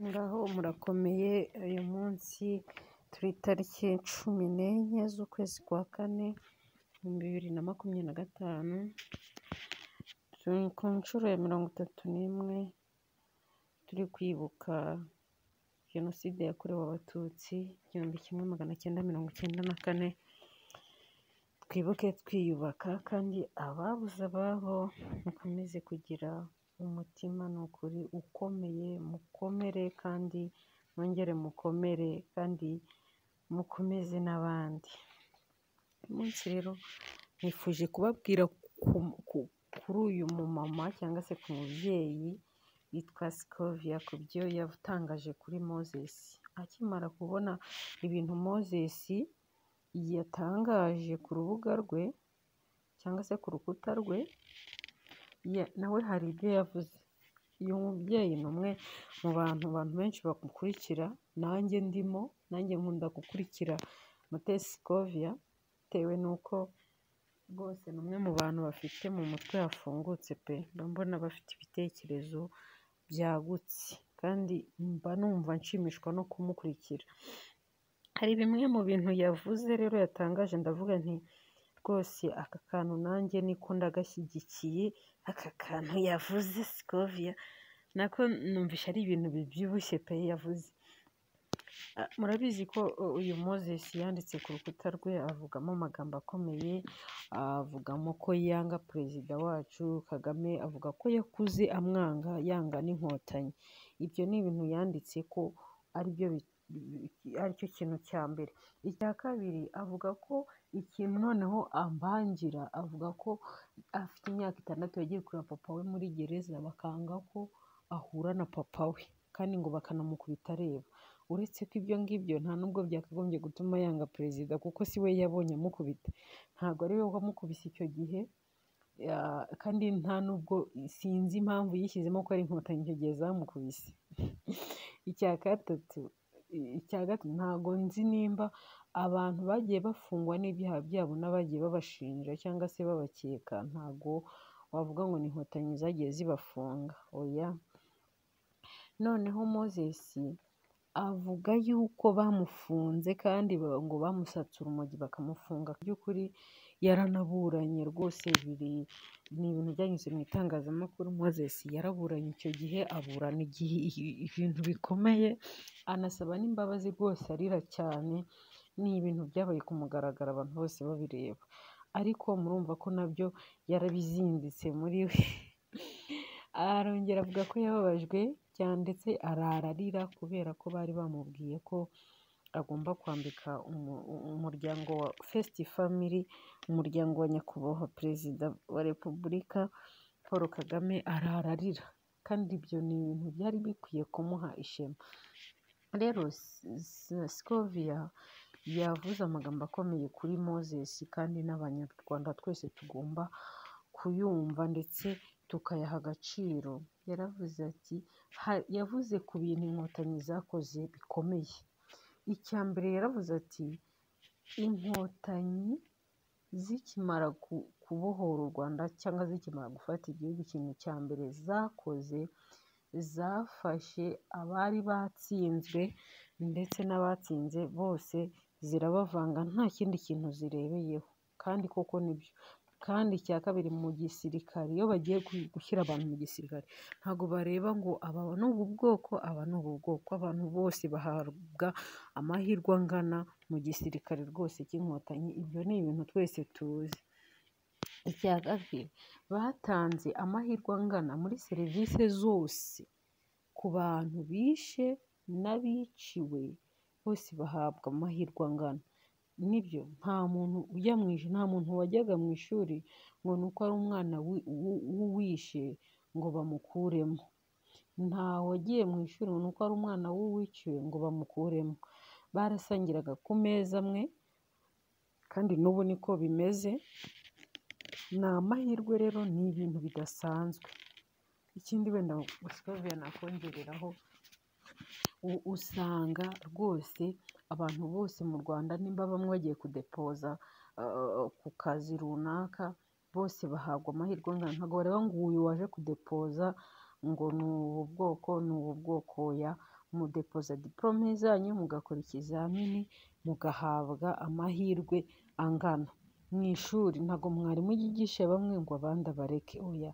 Muraho murakomeye, uyu munsi turi tariki 14 z'ukwezi kwa kane 2025, turi ku nshuro ya 31 turi kwibuka Jenoside yakorewe Abatutsi 1994, twibuke twiyubaka kandi ababuze ababo mukomeze kugira umutima ni ukuri ukomeye, mukomere kandi mwongere mukomere kandi mukomeze n'abandi. Uyu munsi rero nifuje kubabwira kuri uyu mumama cyangwa se ku mubyeyi witwa Scovia ku byo yatangaje kuri Moses. Akimara kubona ibintu Moses yatangaje ku rubuga rwe cyangwa se ku rukuta rwe, nawe hari ibyo yavuze. Uyu mubyeyi ni umwe mu bantu abantu benshi bamukurikira, nanjye ndimo, nanjye nkunda gukurikira Mutesi Scovia bitewe n'uko rwose ni umwe mu bantu bafite mu mutwe hafungutse pe, mba mbona bafite ibitekerezo byagutse kandi mba numva nshimishwa no kumukurikira. Hari bimwe mu bintu yavuze rero yatangaje ndavuga nti rwose aka kantu nanjye niko ndagashyigikiye, aka kantu yavuze Scovia nako numvishe ari ibintu bibyibushye pe yavuze. Murabizi ko uyu Moses yanditse ku rukuta rwe avugamo amagambo akomeye, avugamo ko yanga perezida wacu Kagame, avuga ko yakuze amwanga yanga n'Inkotanyi. Ibyo ni ibintu yanditse ko aribyo aricyo kintu cya mbere. Icya kabiri avuga ko ikintu noneho ambangira, avuga ko afite imyaka 6 yagiye kureba papa we muri gereza bakanga ko ahura na papa we kandi ngo bakanamukubita areba. Uretse ko ibyo ngibyo nta nubwo byakagombye gutuma yanga perezida kuko si we yabonye amukubita, ntabwo ari we wamukubise icyo gihe, kandi nta nubwo sinzi impamvu yishyizemo ko ari Inkotanyi icyo gihe zamukubise. Icya gatatu ntabwo nzi nimba abantu bagiye bafungwa n'ibyaha byabo n'abagiye babashinja cyangwa se babakeka, ntabwo wavuga ngo ni Inkotanyi zagiye zibafunga, oya. Noneho Moses avuga yuko bamufunze kandi ngo bamusatse urumogi bakamufunga, by'ukuri yaranaburanye rwose, ni ibintu byanyuze mu itangazamakuru. Moses yaraburanye icyo gihe, aburana ibintu bikomeye, anasaba n'imbabazi rwose arira cyane, ni ibintu byabaye ku mugaragaro abantu bose babireba, ariko murumva ko nabyo yarabizinditse muri we. Arongera avuga ko yababajwe cyane ndetse arara arira kubera ko bari bamubwiye ko agomba kwambika umuryango wa First Family, umuryango wa nyakubahwa perezida wa Repubulika Paul Kagame, arara arira kandi ibyo ni ibintu byari bikwiye kumuha ishema. Rero Scovia yavuze amagambo akomeye kuri Moses kandi n'Abanyarwanda twese tugomba kuyumva ndetse tukayaha agaciro. Yaravuze ati, yavuze ku bintu Inkotanyi zakoze bikomeye. Icya mbere yaravuze ati Inkotanyi zikimara kubohora u Rwanda cyangwa zikimara gufata igihugu, ikintu cya mbere zakoze, zafashe abari batsinzwe ndetse n'abatsinze bose zirabavanga nta kindi kintu zirebeyeho, kandi koko nibyo. Kandi icya kabiri mu gisirikare, iyo bagiye gushyira abantu mu gisirikare ntabwo bareba ngo aba ni ubu bwoko, aba ni ubu bwoko, abantu bose bahabwa amahirwe angana mu gisirikare rwose cy'Inkotanyi, ibyo ni ibintu twese tuzi. Icya kabiri batanze amahirwe angana muri serivisi zose ku bantu bishe n'abiciwe, bose bahabwa amahirwe angana. Nibyo, nta muntu ujya mu ishuri, nta muntu wajyaga mu ishuri ngo ni uko ari umwana w'uwishe ngo bamukuremo, nta wagiye mu ishuri ngo ni uko ari umwana w'uwiciwe ngo bamukuremo. Barasangiraga ku meza amwe kandi n'ubu niko bimeze. Ni amahirwe rero, ni ibintu bidasanzwe. Ikindi wenda Scovia nakongereraho, usanga rwose abantu bose mu Rwanda nimba bamwe bagiye kudepoza ku kazi runaka, bose bahabwa amahirwe angana, ntabwo bareba ngo uyu waje kudepoza ngo ni ubu bwoko, ni ubu bwoko, oya. Mudepoza diporome zanyu, mugakora ikizamini, mugahabwa amahirwe angana. Mu ishuri ntabwo mwarimu yigisha bamwe ngo abandi abareke, oya,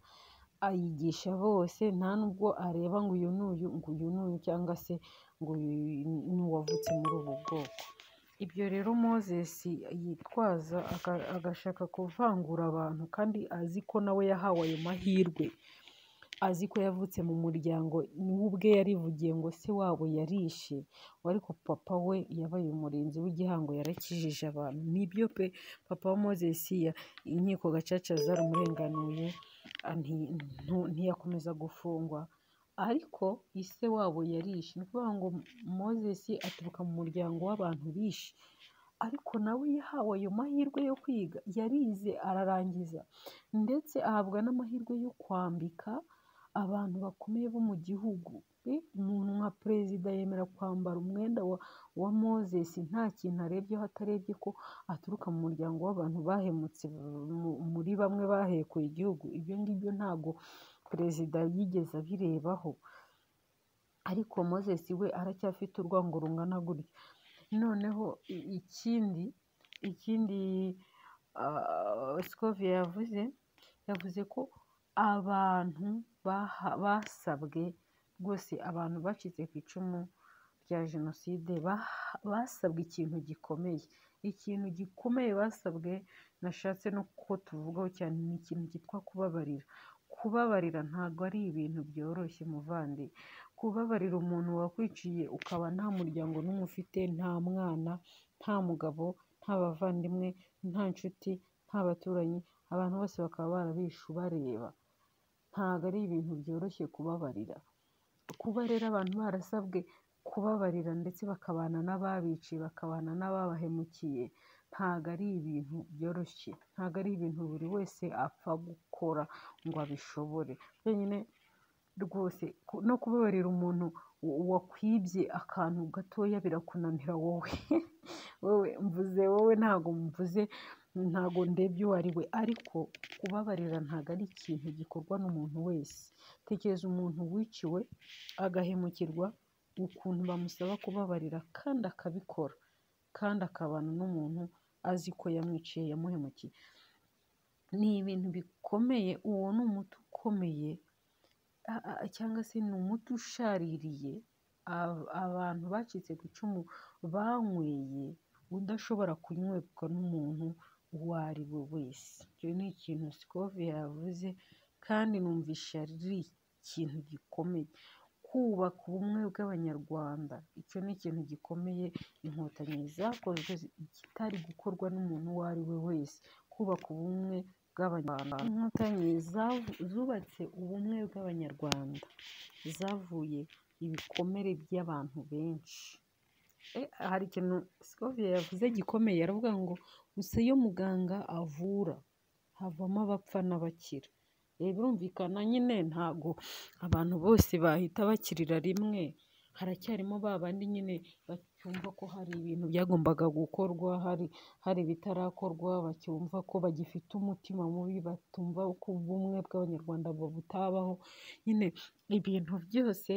ayigisha bose, nta nubwo areba ngo uyu n'uyu, ngo uyu n'uyu, cyangwa se ngo uyu ni uwavutse muri ubu bwoko. Ibyo rero Moses yitwaza agashaka kuvangura abantu, kandi azi ko nawe yahawe ayo mahirwe, azi ko yavutse mu muryango, niwe ubwe yarivugiye ngo se wabo yarishe, ariko papa we yabaye umurinzi w'igihango, yarakijije abantu. Nibyo pe, papa wa Moses inkiko gacaca zaramurenganuye, ntiyakomeza gufungwa, ariko ise wabo yarishe. Ni ukuvuga ngo Moses aturuka mu muryango w'abantu bishe, ariko nawe yahawe ayo mahirwe yo kwiga, yarize ararangiza, ndetse ahabwa n'amahirwe yo kwambika abantu bakomeye bo mu gihugu. Umuntu nka perezida yemera kwambara umwenda wa Moses nta kintu arebyeho, atarebye ko aturuka mu muryango w'abantu bahemutse, muri bamwe bahekuye igihugu. Ibyo ngibyo ntabwo perezida yigeze abirebaho, ariko Moses we aracyafite urwango rungana gutyo. Noneho ikindi Scovia yavuze ko abantu basabwe rwose, abantu bacitse ku icumu rya jenoside basabwe ikintu gikomeye. Ikintu gikomeye basabwe, nashatse no ko tuvugaho cyane, ni ikintu cyitwa kubabarira. Kubabarira ntabwo ari ibintu byoroshye muvandi. Kubabarira umuntu wakwiciye ukaba nta muryango n'umwe ufite, nta mwana, nta mugabo, nta bavandimwe, nta nshuti, nta baturanyi, abantu bose bakaba barabishe ubareba, ntabwo ari ibintu byoroshye kubabarira. Kuba rero abantu barasabwe kubabarira ndetse bakabana n'ababiciye, bakabana n'ababahemukiye, ntabwo ari ibintu byoroshye, ntabwo ari ibintu buri wese apfa gukora ngo abishobore. Wenyine rwose no kubabarira umuntu wakwibye akantu gatoya birakunanira wowe. Wowe mvuze wowe, ntabwo mvuze, ntabwo ndebye uwo ari we, ariko kubabarira ntabwo ari ikintu gikorwa n'umuntu wese. Tekereza umuntu wiciwe agahemukirwa, ukuntu bamusaba kubabarira kandi akabikora, kandi akabana n'umuntu azi ko yamwiciye, yamuhemukiye. Ni ibintu bikomeye, uwo ni umuti ukomeye cyangwa se ni umuti ushaririye abantu bacitse ku icumu banyweye, udashobora kunywebwa n'umuntu uwo ari we wese. Icyo ni ikintu Scovia yavuze kandi numvishe ari ikintu gikomeye. Kubaka ubumwe bw'Abanyarwanda, icyo ni ikintu gikomeye Inkotanyi zakozwe kitari gukorwa n'umuntu uwo ari we wese. Kubaka ubumwe bw'Abanyarwanda, Inkotanyi zubatse ubumwe bw'Abanyarwanda, zavuye ibikomere by'abantu benshi. Hari ikintu Scovia yavuze gikomeye, aravuga ngo gusa iyo muganga avura havamo abapfa n'abakira. Birumvikana nyine ntabwo abantu bose bahita bakirira rimwe, haracyarimo ba bandi nyine bacyumva ko hari ibintu byagombaga gukorwa, hari ibitarakorwa, bacyumva ko bagifite umutima mubi, batumva ko ubumwe bw'Abanyarwanda butabaho. Nyine ibintu byose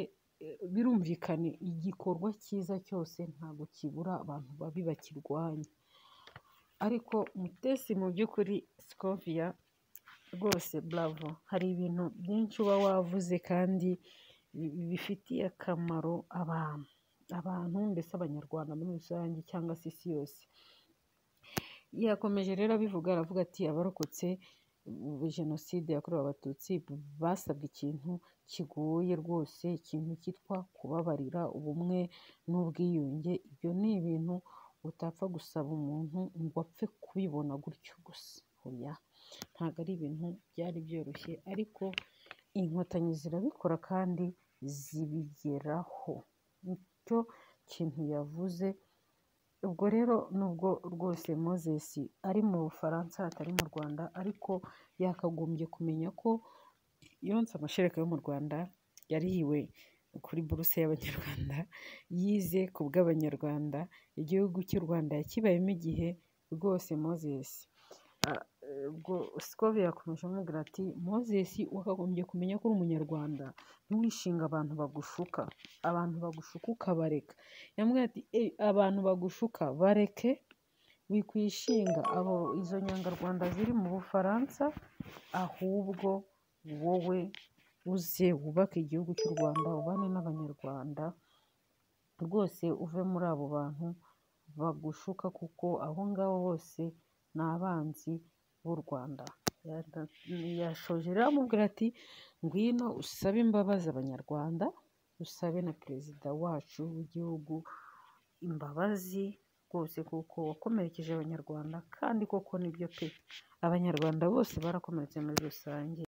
birumvikana, igikorwa cyiza cyose ntabwo kibura abantu babi bakirwanya. Ariko Mutesi mu by'ukuri Scovia rwose bravo, hari ibintu byinshi uba wavuze kandi bifitiye akamaro abantu mbese Abanyarwanda muri rusange cyangwa se isi yose. Yakomeje rero abivuga, aravuga ati abarokotse jenoside yakorewe Abatutsi basabwe ikintu kigoye rwose, ikintu cyitwa kubabarira, ubumwe n'ubwiyunge. Ibyo ni ibintu utapfa gusaba umuntu ngo apfe kubibona gutyo gusa, oya, ntabwo ari ibintu byari byoroshye, ariko Inkotanyi zirabikora kandi zibigeraho. Nicyo kintu yavuze. Ubwo rero nubwo rwose Moses ari mu Bufaransa atari mu Rwanda, ariko yakagombye kumenya ko yonse amashereka yo mu Rwanda, yarihiwe kuri buruse y'Abanyarwanda, yize ku bw'Abanyarwanda, igihugu cy'u Rwanda yakibayemo igihe. Rwose Moses Ubwo Scovia yakomeje amubwira ati Moses, wakagombye kumenya ko uri umunyarwanda, ntiwishinge abantu bagushuka, abantu bagushuka ukabareka. Yamubwiye ati abantu bagushuka bareke, wikwishinga abo izo nyangarwanda ziri mu Bufaransa, ahubwo wowe uze wubake igihugu cy'u Rwanda, ubane n'abanyarwanda, rwose uve muri abo bantu bagushuka, kuko abo ngabo bose ni abanzi b'u Rwanda. Yashoje rero amubwira ati ngwino usabe imbabazi abanyarwanda, usabe na perezida wacu w'igihugu imbabazi rwose, kuko wakomerekeje abanyarwanda, kandi koko nibyo pe, abanyarwanda bose barakomeretse muri rusange.